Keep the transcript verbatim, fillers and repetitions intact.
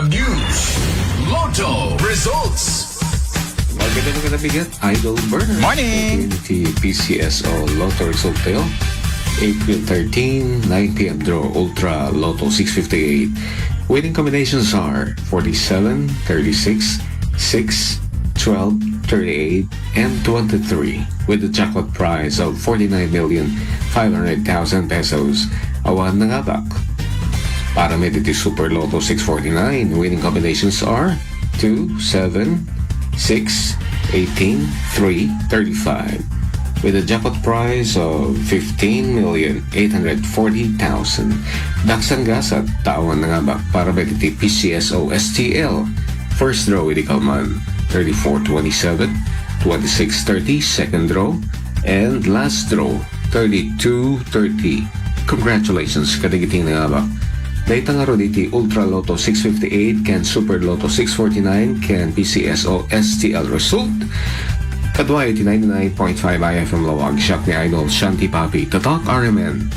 News. Lotto results. Magandang, magandang bigat, Idol Bernard. Morning. Iti P C S O Lotto result tayo. April thirteen, nine p.m. draw, Ultra Lotto six fifty-eight. Winning combinations are forty-seven, thirty-six, six, twelve, thirty-eight, and twenty-three, with a jackpot prize of forty-nine million five hundred thousand pesos. Awan nangabak. Para met iti Super Lotto six forty-nine, winning combinations are two, seven, six, eighteen, three, thirty-five, with a jackpot prize of fifteen million eight hundred forty thousand. Daksan gasat, awan nangabak para met iti P C S O S T L. First draw iti kalman, thirty-four twenty-seven, twenty-six thirty, second draw, and last draw, thirty-two thirty. Congratulations kadagiti nangabak. Dayta ngarud iti Ultra Lotto six fifty-eight ken Super Lotto six forty-nine ken P C S O S T L result. Kadua iti ninety-nine point five I F M Laoag, siak ni Idol Shanti Papi, Tatak R M N.